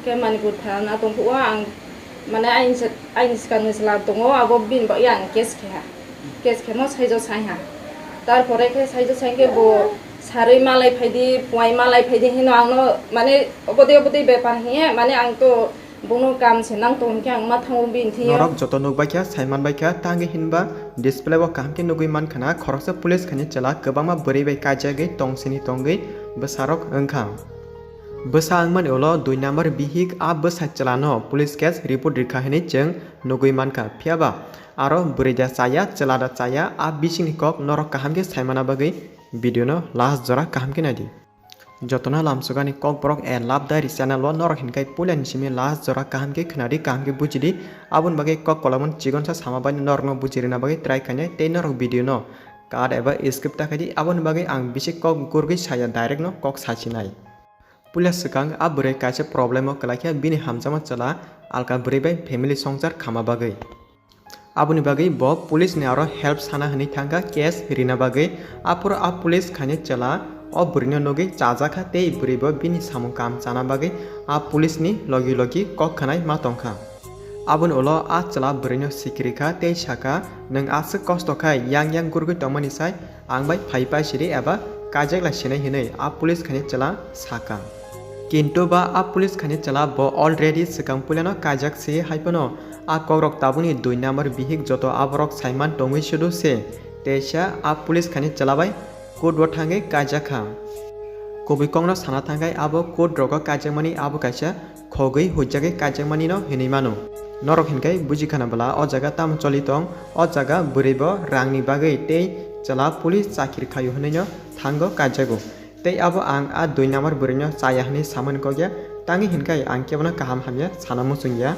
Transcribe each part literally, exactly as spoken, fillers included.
Khe Manipur thana tongphuru ang, mane, aini se-, aini swkangni chwla tongo, abo bini bagwi ang case kheha. Case kheno saijo saiha. Tarpore khe saijo saikhe bo sarwi malai phaidi, puai malai phaidi hino angno, mane, obodei obodei bepar hiye, mane, ang to bono kam se nang tong khe ang ma thango bini thwiyo. Norok joto nukbaikha, saimanbaikha, tangwi hinba display o kaham khe nugwi mankha na khoroksa police khaini chwla kwbangma bwrwi bai kaijagwi tongsini tongwi bwsarok wngkha. Bwsa wngmani ulo dui number bihik a bwsa chwlano police case report rikha hinwi chwng nugwi mankha. Phiyaba aro bwrwi da chaya, chwla da chaya, a bisingni kok norok kaham khe saimana bagwi video no last jora kaham khe naidi. Jotono lamsukani Kokborok A Love Diary channel o norok hinkhai puilani simi last jora kaham khe khnadi, kaham khe bujidi. Aboni bagwi kok kolomon chikonsa sama bai norokno bujirina bagwi try khainai tei norok video no cut eba skip ta khaidi. Aboni bagwi ang bisi kok gurgwi saya, direct no kok sasinai. Puila swkang a bwrwi kaisa problem o kwlaikha bini hamjakma chwla alka bwrwi bai family swngchar khama bagwi. Aboni bagwi bo police ni aro help sana hwnwi thangkha case rina bagwi. Aphuru a police khaini chwla o bwrwino nugwi chajakha tei bwrwi bo bini samung kam chana bagwi a police ni logi logi kok khwnai ma tongkha. Aboni ulo a chwla bwrwino sikirikha tei sakha, "Nwng aswk kosto khai yang yang gurgwi tongmani sai ang bai phai pai siri eba kaijakla sinai," hinwi a police khaini chwla sakha. Kintu ba a police khaini chwla bo already swkang puilano kaijak si, hai phano a kokrok tabukni dui number bihik joto aborok saiman tongwi sudu se, teisa a police khaini chwla bai court o thangwi kaijakha. Kubui kokno sana thangkhai abo court rogo kaijakmani abo kaisa khogwi huijagwi kaijakmani no hinwi mano. Norok hinkhai bujikhana bwla o jaga tamo choli tong, o jaga bwrwi bo rangni bagwi tei chwla police chakiri khaio hinwi no thango kaijago. Tei abo ang a dui number bwrwino chaya hinwi samani kokya, tangwi hinkhai ang kebono kaham hamya sana muchungya.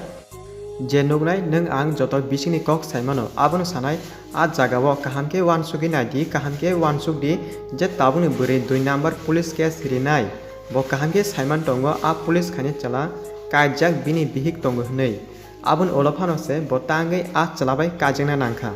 Je nuknai nwng ang joto bisingni kok saimano, abono sanai, a jagao kaham khe uansugwi naidi, kaham khe uansukdi je tabukni bwrwi dui number police case rinai, bo kaham khe saiman tongo a police khaini chwla kaijak bini bihik tongo hwnwi. Aboni ulo phano se bo tangwi a chwla bai kaijakna nangkha.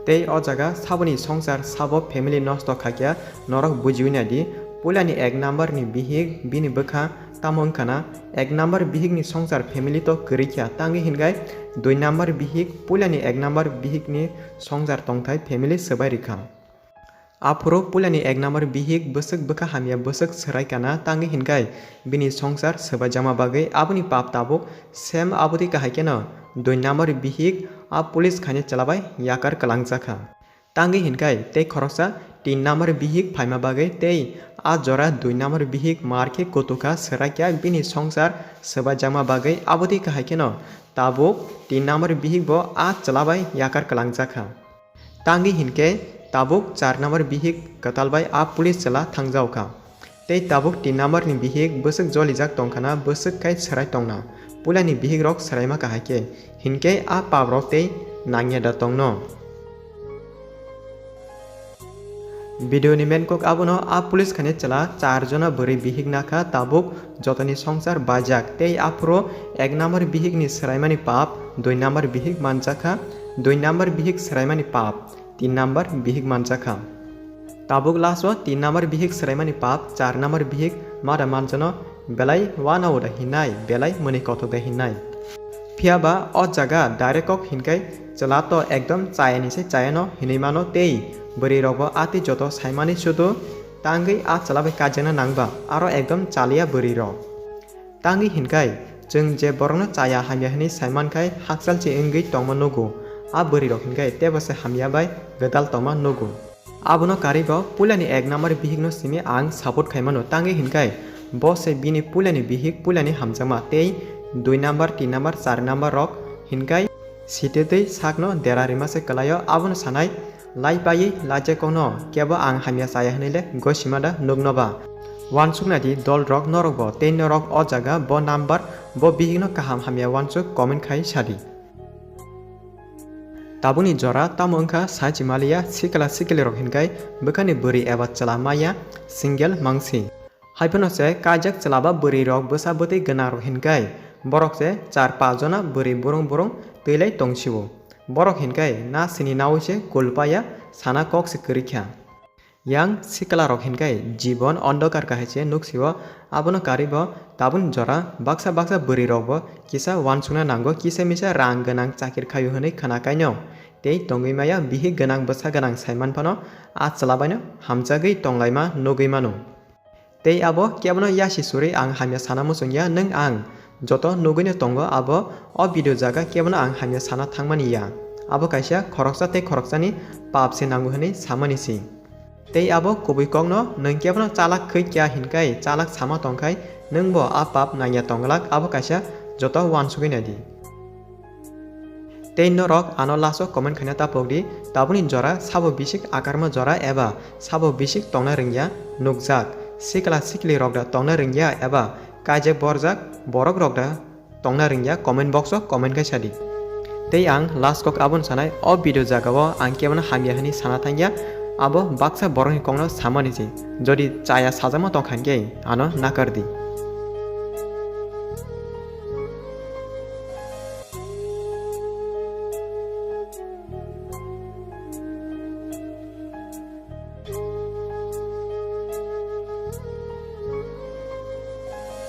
Tei o jaga saboni swngchar sabo family nosto khaikha norok bujiwi naidi, puilani ek number ni bihik bini bwkha tamo wngkha na, ek number bihikni swngchar family to kwrwi kha, tangwi hinkhai dui number bihik puilani ek number bihikni swngchar tongthai family swbai rikha. Aphuru puilani ek number bihik bwswk bwkha hamya bwswk swrai kana, tangwi hinkhai bini swngchar swbaijakma bagwi aboni pap tabuk same abotwi kahai kheno dui number bihik a police khaini chwla bai yakar kwlangjakha. Tangwi hinkhai tei khoroksa tin number bihik phaima bagwi tei a jora dui number bihik mar khe kutukha swraikha bini swngchar swbaijakma bagwi abotwi kahai kheno tabuk tin number bihik bo a chwla bai yakar kwlangjakha. Tangwi hinkhe tabuk char number bihik kwtal bai a police chwla thangjaokha. Tei tabuk tin number ni bihik bwswk jolijak tongkhana bwswk khai swrai tongna. Puilani bihik rok swraima kahai khe, hinkhe a pap rok tei nangya da tongno. Video ni main kok abono a police khaini chwla char jona bwrwi bihik nakha tabuk jotoni swngchar bajak tei aphuru ek number bihik ni swraimani pap dui number bihik manjakha, dui number bihik swraimani pap tin number bihik manjakha. Tabuk last o tin number bihik swraimani pap char number bihik mada manjano belai wanao da hinai, belai mwnwi kothok da hinai. Phiyaba o jaga direct kok hinkhai chwla to ekdom chayani se chayano hinwi mano tei bwrwi rokbo atwi joto saimani sudu tangwi a chwla bai kaijakna nangba aro ekdom chaliya bwrwi rok. Tangwi hinkhai, chwng je borokno chaya hamya hwnwi saimankhai hakchalchi wngwi tongma nugo, a bwrwirok hinkhai tebo se hamya bai gwdal tongma nugo. Abono karwibo puilani ek number bihikno simi ang support khaimano, tangwi hinkhai bo se bini puilani bihik, puilani hamjakma tei dui number, tin number, char number rok hinkhai sititwi sakno dera rima se kwlaio, abono sanai. Lai paiwi laijak kokno kebo ang hamya chaya hwnwi le gosima da nukno ba? Uansuknai di dol rok norok bo tei norok o jaga bo number bo bihikno kaham hamya uansuk comment khai sadi. Tabukni jora tamo wngkha sachi maliya sikla sikli rok hinkhai bwkhani bwrwi eba chwla maya single mangsi. Haiphano se kaijak chwla ba bwrwi rok bwsa bwtwi gwnang rok hinkhai borok se char paanch jona bwrwi burung burung twilai tongsio. Borok hinkhai na sini naui se kulpaya sana kok se kwrwi kha. Yang sikla rok hinkai jibon ondokar kahai se nuksio, abono karwi bo tabun jora baksa baksa bwrwi rok bo kisa wansukna nango, kisa misa rang gwnang chakir khaio hwnwi khna kaino. Tei tongwi maya bihik gwnang bwsa gwnang saiman phano a chwla baino hamjagwi tonglaima nugwi mano. Tei abo kebono yasi suri ang hamya sana muchung ya, nwng ang joto nugwino tongo abo o video jaga kebono ang hamya sana thangmani ya. Abo kaisa khoroksa tei khoroksani pap se nango hwnwi samani si. Tei abo kubui kokno nwng kebono chalak khwi kya hinkai chalak sama tongkhai nwngbo a pap nangya tongglak, abo kaisa joto wansugwi naidi. Tei norok ano last o comment khaina tapok di, tabuni jora sabo bisik akarma jora eba sabo bisik tongna rwngya nukjak, sikla sikli rok da tongna rwngya eba kaijak borjak borok rok da tongna rwngya comment box o comment khai sadi. Tei ang last kok aboni sanai o video jaga o ang kebono hamya hwnwi sana thangya, abo baksa borokni kokno samani se, jodi chaya sajama tongkha hinkhe ano nakar di.